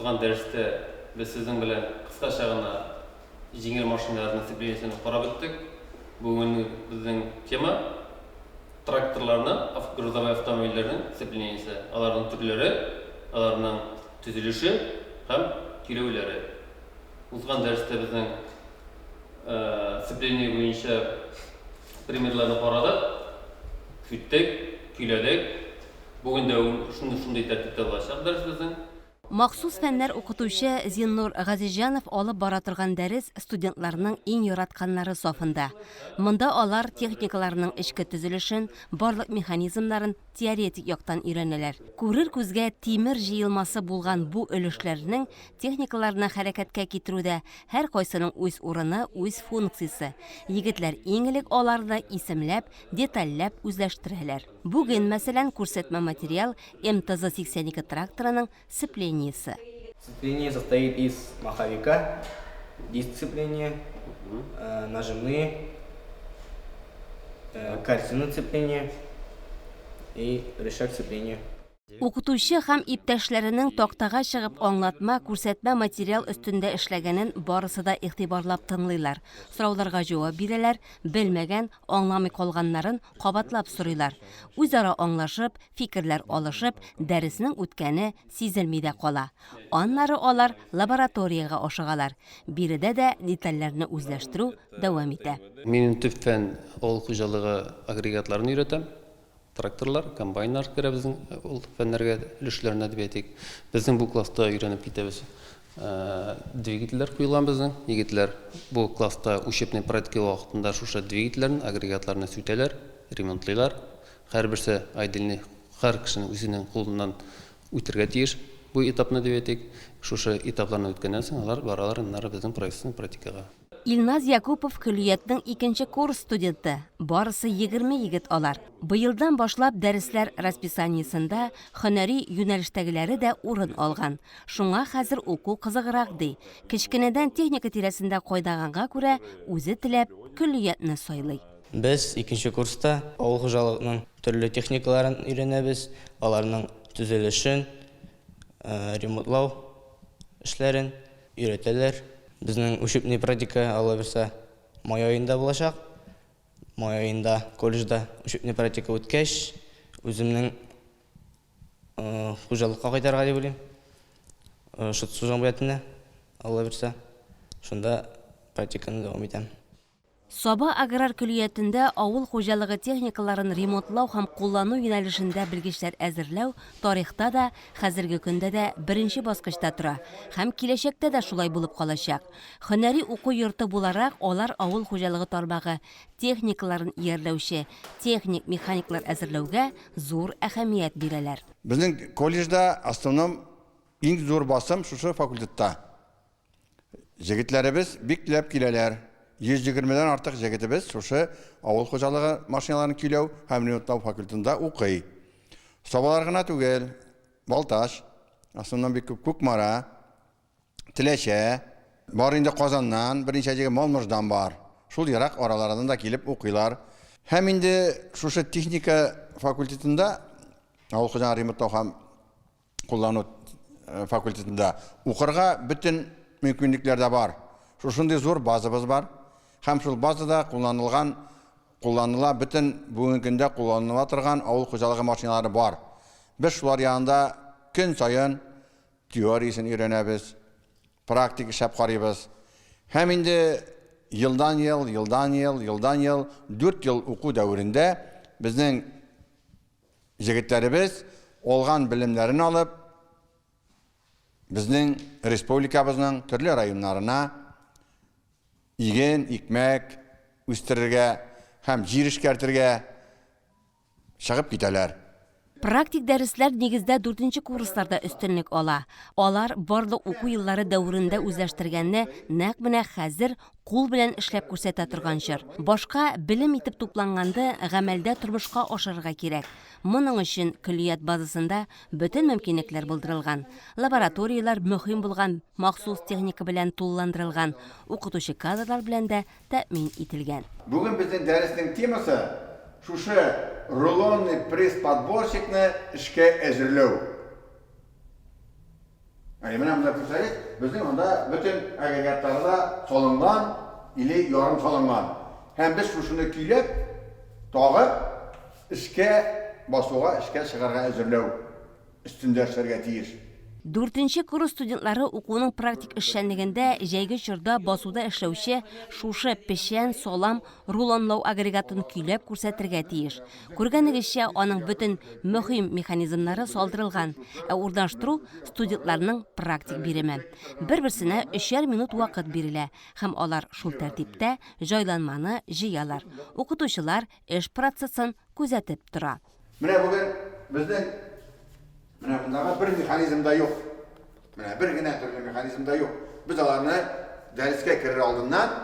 Узган дәрестә без сезнең белән кыскача гына җиңел машиналарның сцеплениесен карап үттек. Бүген безнең тема тракторларның, грузовой автомобильләрнең сцеплениесе, аларның төрләре, аларның төзелеше һәм көйләүләре. Узган дәрестә безнең сцепление буенча примерларны карадык, сүттек, көйләдек. Бүген дә шундый тәртиптә булачак дәрес безнең. Махсус фәннәр укытучы Зиннур Газизҗанов алып бара торган дәрес студентларның иң яратканнары сафында. Монда алар техникаларның эчке төзелешен, барлык механизмнарын теоретик яктан өйрәнәләр. Күрер күзгә тимер җыелмасы булган бу өлешләрнең техникаларны хәрәкәткә китерүдә һәркайсының үз урыны, үз функциясе. Егетләр иң элек аларны исемләп, детальләп үзләштерәләр. Бүген, мәсәлән, күрсәтмә материал МТЗ-82 тракторының сцеплениесе. Сцепление состоит из маховика, диск сцепления, нажимные, корзина сцепления и рычаг сцепления. Укытучы һәм иптәшләренең тактага чыгып аңлатма, күрсәтмә материал өстендә эшләгәнен барысы да игътибарлап тыңлыйлар, сорауларга җавап бирәләр, белмәгән, аңламый калганнарын кабатлап сорыйлар. Үзара аңлашып, фикерләр алышып, дәреснең үткәне сизелми дә кала. Аннары алар лабораториягә ашыгалар. Биредә дә детальләрне үзләштерү дәвам итә. Мин төп фән авыл хуҗалыгы агрегатларын өйрәтәм. Тракторлар, комбайннар керә безнең ул фәннәргә, өлешләренә дип әйтик. Безнең бу класста өйрәнеп китәбез. Двигательләр куелган безнең. Егетләр бу класста учебный практика вакытында шушы двигательләрне, агрегатларны сүтәләр, ремонтлыйлар. Һәрберсе отдельный, һәр кешенең үзенең кулыннан үтергә тиеш бу этапны дип әйтик. Шушы этапларны үткәннән соң алар баралар аннары безнең производственный практикага. Илназ Якупов көллиятнең икенче курс студенты. Барысы 20 егет алар. Быелдан башлап дәресләр расписаниесендә һөнәри юнәлештәгеләре дә урын алган. Шуңа хәзер уку кызыграк, ди. Кечкенәдән техника тирәсендә кайнаганга күрә, үзе теләп, көллиятне сайлый. Без икенче курста авыл хуҗалыгының төрле техникаларын өйрәнәбез, аларның төзелешен, ремонтлау эшләрен өйрәтәләр. Безнең учебный практика, Алла бирса, май аенда булачак. Май аенда колледжда учебный практика үткәч, үземнең хуҗалыкка кайтарга дип уйлыйм. Шытсу җәмгыятенә, Алла бирса, шунда практиканы дәвам итәм. Саба аграр көллиятендә авыл хуҗалыгы техникаларын ремонтлау һәм куллану юнәлешендә белгечләр әзерләү тарихта да, хәзерге көндә дә беренче баскычта тора һәм киләчәктә дә шулай булып калачак. Һөнәри уку йорты буларак, алар авыл хуҗалыгы тармагы техникаларын иярләүче техник-механиклар әзерләүгә зур әһәмият бирәләр. Безнең колледжда основном иң зур басым шушы факультетта. Җегетләребез бик теләп киләләр. 120 дән артык җегетебез шушы авыл хуҗалыгы машиналарын көйләү һәм ремонтлау факультетында укый. Сабалар гына түгел, Балтач, основном бик күп Кукмара, Теләчә, бар инде Казаннан, берничә җегет Малмыждан бар. Шул ерак аралардан да килеп укыйлар. Һәм инде шушы техника факультетында авыл хуҗалыгы ремонтлау һәм куллану факультетында укырга бөтен мөмкинлекләр дә бар. Шушындый зур базабыз бар. Һәм шул базада кулланылган, кулланыла бөтен бүгенге көндә кулланыла торган авыл хуҗалыгы машиналары бар. Без шулар янында көн саен теориясен өйрәнәбез, практик эшләп карыйбыз. Һәм инде елдан-ел, елдан-ел, елдан-ел, 4 ел уку дәверендә безнең Җегетләребез алган белемнәрен алып, безнең республикабызның төрле районнарына иген, икмәк үстерергә һәм җир эшкәртергә чыгып китәләр. Практик дәресләр нигездә дүртенче курсларда өстенлек ала. Алар барлык уку еллары дәверендә үзләштергәнне нәкъ менә хәзер кул белән эшләп күрсәтә торган чор. Башка белем итеп тупланганды гамәлдә тормышка ашырырга кирәк. Моның өчен көллият базасында бөтен мөмкинлекләр булдырылган. Лабораторияләр мөһим булган махсус техника белән тулыландырылган, укытучы кадрлар белән дә тәэмин ителгән. Бүген безнең дәреснең темасы шушы рулонный пресс-подборщикны эшкә әзерләү. Әйе, менә монда күрсәгез, безнең анда бөтен агрегатлары да салынган или ярым салынган. Һәм без шушыны көйләп, тагып, эшкә басуга, эшкә чыгарга әзерләү өстендә эшләргә тиеш. Дүртенче курс студентлары укуның практик эшчәнлегендә җәйге чорда басуда эшләүче шушы печән, салам рулонлау агрегатын көйләп күрсәтергә тиеш. Күргәнегезчә, аның бөтен мөһим механизмнары салдырылган, ә урнаштыру, студентларның практик биреме. Бер-берсенә өчәр минут вакыт бирелә һәм алар шул тәртиптә җайланманы җыялар. Укытучылар эш процессын күзәтеп тора. Менә бүген безнең менә мондагы бер механизм да юк. Менә бер генә төрле механизм да юк. Без аларны дәрескә керер алдыннан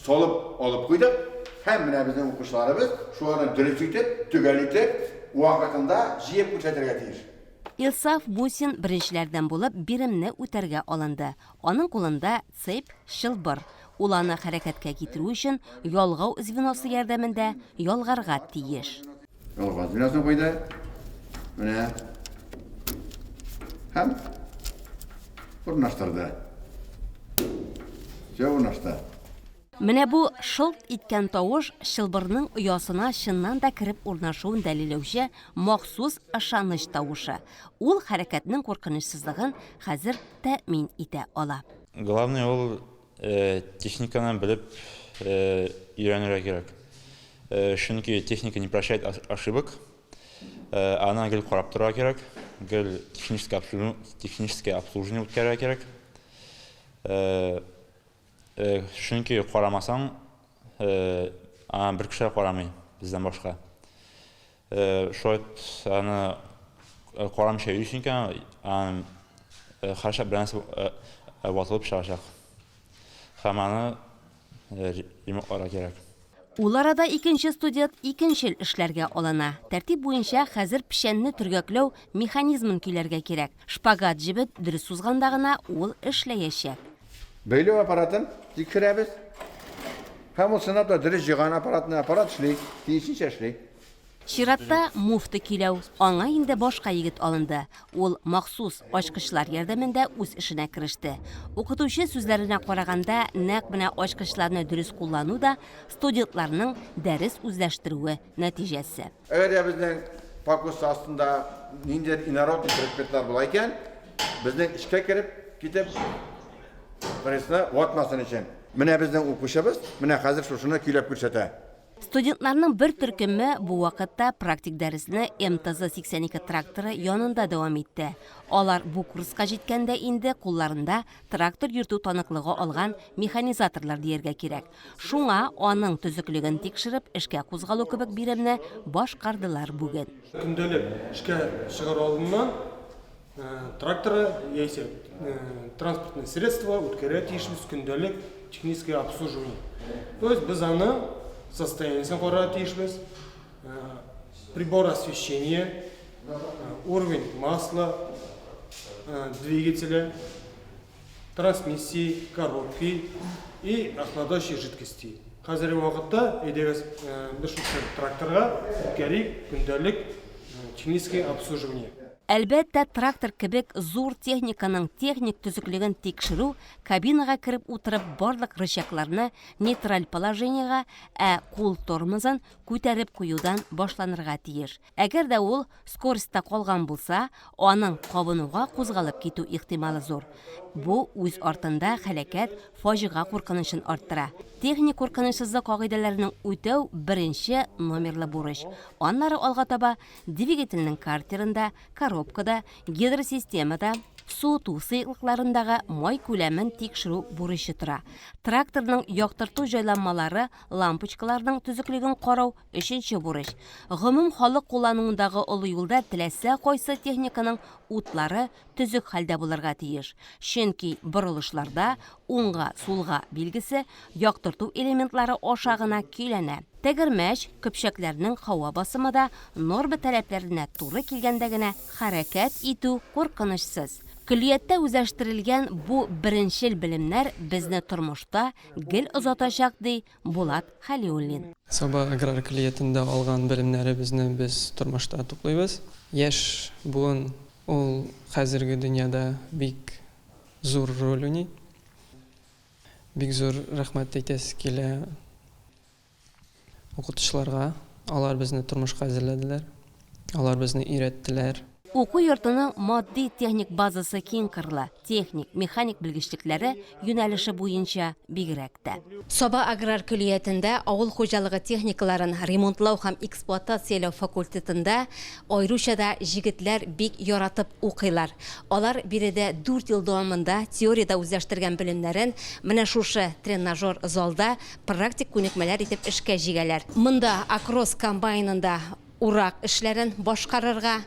Салып алып куйдык һәм менә безнең укучыларыбыз шуларны дөрес итеп, төгәл итеп, вакытында җыеп күрсәтергә тиеш. Илсаф Мусин беренчеләрдән булып биремне үтәргә алынды. Аның кулында цепь, чылбыр. Ул аны хәрәкәткә китерү өчен ялгау звеносы ярдәмендә ялгарга тиеш. Ялгау звеносын куйды. Менә. Һәм урнаштырды. Все урнашты. Менә бу шылт иткән тавыш чылбырның оясына чыннан да кереп урнашуын дәлилләүче махсус ышаныч тавышы. Ул хәрәкәтнең куркынычсызлыгын хәзер тәэмин итә ала. Главный ул техниканы белеп өйрәнергә кирәк. Чөнки техника не прощает ошибок. Аны гел карап торырга кирәк, гел техническое обслуживание үткәрергә кирәк. Чөнки карамасаң, аны бер кеше дә карамый бездән башка. Шулай аны карамыйча йөрисең икән, аны һәрчак бер нәрсә ватылып чыгачак. Һәм аны ремонтларга кирәк. Ул арада икенче студент икенчел эшләргә алына. Тәртип буенча хәзер печәнне төргәкләү механизмын көйләргә кирәк. Шпагат җебе дөрес сузганда гына ул эшләячәк. Бәйләү аппаратын тикшерәбез. Һәм ул чынлап та дөрес җыйган аппаратны, аппарат эшли, тиешенчә эшли. Чиратта муфта көйләү. Аңа инде башка егет алынды. Ул махсус ачкычлар ярдәмендә үз эшенә кереште. Укытучы сүзләренә караганда, нәкъ менә ачкычларны дөрес куллану да студентларның дәрес үзләштерүе нәтиҗәсе. Әгәр дә безнең фокус астында ниндидер инородный предметлар була икән, безнең эчкә кереп китеп, пресны ватмасын өчен. Менә безнең укучыбыз менә хәзер шушыны көйләп күрсәтә. Студентларның бер төркеме бу вакытта практик дәресне МТЗ-82 тракторы янында дәвам итте. Алар бу курска җиткәндә инде кулларында трактор йөртү таныклыгы алган механизаторлар дияргә кирәк. Шуңа аның төзеклеген тикшереп, эшкә кузгалу кебек биремне башкардылар бүген. Көндәлек эшкә чыгар алдыннан Тракторы яисә транспортное средство үткәрә тиешбез көндәлек техническое обслуживание. То есть без аны состояниесен карарга тиешбез, прибор освещения, уровень масла, двигателя, трансмиссии, коробки и охладающей жидкости. Хәзерге вакытта, әйдәгез, без шушы тракторга үткәрик көндәлек техническое обслуживание. Әлбәттә, трактор кебек зур техниканың техник төзеклеген тикшерү кабинага кереп утырып барлык рычагларны нейтраль положениегә, ә кул тормозын күтәреп куюдан башланырга тиеш. Әгәр дә ул скоростьта калган булса, аның кабынуга кузгалып китү ихтималы зур. Бу үз артында һәлакәт, фаҗига куркынычын арттыра. Техник куркынычсызлык кагыйдәләренең үтәү беренче номерлы бурыч. Аннары алга таба двигательнең картерында, коробкада, гидросистемада, суыту сыеклыкларындагы май күләмен тикшерү бурычы тора. Тракторның яктырту җайланмалары, лампочкаларының төзеклеген карау Өченче бурыч. Гомум халык куллануындагы олы юлда теләсә кайсы техниканың утлары төзек хәлдә булырга тиеш. Чөнки борылышларда уңга-сулга билгесе яктырту элементлары аша гына көйләнә. Тәгәрмәч, көпчәкләрнең һава басымы да норма таләпләренә туры килгәндә генә хәрәкәт итү куркынычсыз. Көллияттә үзләштерелгән бу беренчел белемнәр безне тормышта гел озатачак, ди Булат Хәлиуллин. Саба аграр көллиятендә алган белемнәребезне без тормышта туплыйбыз. Яшь буын Ул хәзерге дөньяда бик зур роль уйный. Бик зур рәхмәт әйтәсе килә укытучыларга. Алар безне тормышка әзерләделәр. Алар безне өйрәттеләр. Уку йортының матди-техник базасы киңкырлы, техник, механик белгечлекләре юнәлеше буенча бигрәк тә. Саба аграр көллиятендә авыл хуҗалыгы техникаларын ремонтлау һәм эксплуатацияләү факультетында аеруча да җегетләр бик яратып укыйлар. Алар биредә дүрт ел дәвамында теориядә үзләштергән белемнәрен менә шушы тренажер залда практик күнекмәләр итеп эшкә җигәләр. Монда Акрос комбайнында урак эшләрен башкарырга,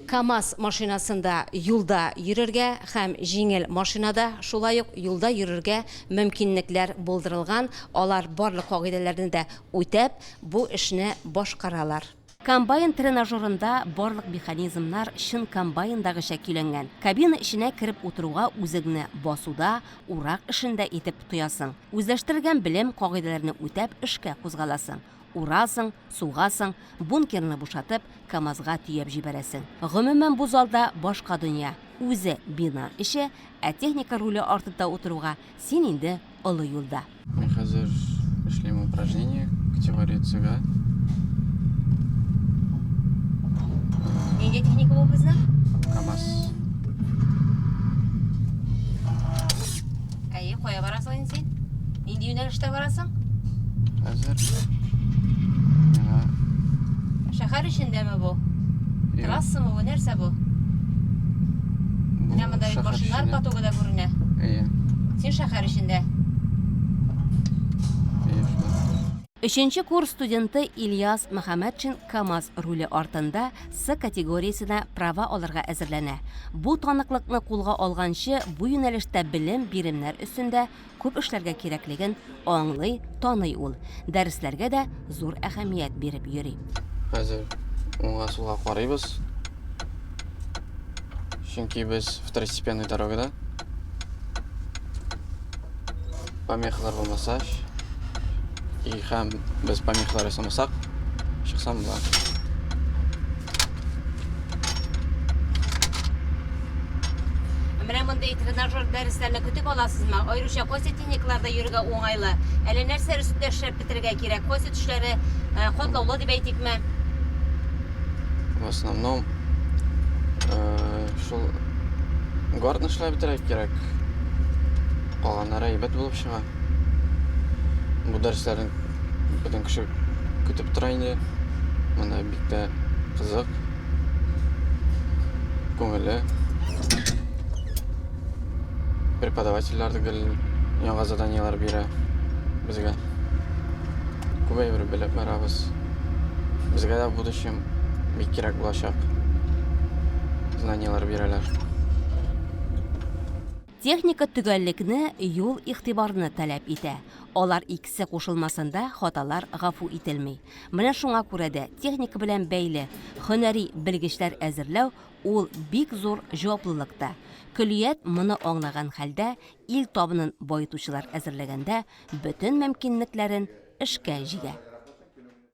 КАМАЗ машинасында юлда йөрергә һәм җиңел машинада шулай ук юлда йөрергә мөмкинлекләр булдырылган, алар барлык кагыйдәләрне дә үтәп, бу эшне башкаралар. Комбайн тренажерында барлык механизмнар чын комбайндагыча көйләнгән. Кабина эченә кереп утыруга үзеңне басуда, урак эшендә итеп тоясың. Үзләштерелгән белем, кагыйдәләрне үтәп, эшкә кузгаласың. Урасың, сугасың, бункерны бушатып, КАМАЗга төяп җибәрәсең. Гомумән, бу залда башка дөнья. Үзе бина эче, ә техника руле артында утыруга син инде олы юлда. Мин хәзер эшлим упражнение категория С-га. Нинди техника бу безнең? КАМАЗ. Әйе, кая барасың инде син? Нинди юнәлештә барасың? Хәзер миңа Шәһәр эчендәме бу? Трассамы бу, нәрсә бу? Менә монда бит машиналар потогы да күренә. Әйе. Син шәһәр эчендә. Әйе, шулай. Өченче курс студенты Ильяс Мөхәммәтшин КАМАЗ руле артында С категориясенә права алырга әзерләнә. Бу таныклыкны кулга алганчы бу юнәлештә белем, биремнәр өстендә күп эшләргә кирәклеген аңлый, таный ул. Дәресләргә дә зур әһәмият биреп йөри. Хәзер уңга-сулга карыйбыз. Чөнки без второстепенный дорогада. Помехалар булмаса, и һәм без помехалар ясамасак, чыксам була. Менә мондый тренажер дәресләрне көтеп аласызмы? Аеруча кайсы техникаларда йөрергә уңайлы? Әле нәрсәләр өстендә эшләп бетерергә кирәк? Кайсы төшләре э, катлаулы дип әйтикме? В основном э, шул гардны эшләп бетерергә кирәк. Калганнары әйбәт булып чыга. Бу дәресләрне бөтен кеше көтеп тора инде. Монда бик тә кызык, күңелле. Преподавательләр дә гел яңа заданиеләр бирә безгә. Күп әйбер белеп барабыз. Безгә дә в будущем бик кирәк булачак. Знаниеләр бирәләр. Техника төгәллекне, юл игътибарны таләп итә. Алар икесе кушылмасында хаталар гафу ителми. Менә шуңа күрә дә техника белән бәйле һөнәри белгечләр әзерләү ул бик зур җаваплылык та. Көллият моны аңлаган хәлдә ил табынын баетучылар әзерләгәндә бөтен мөмкинлекләрен эшкә җигә.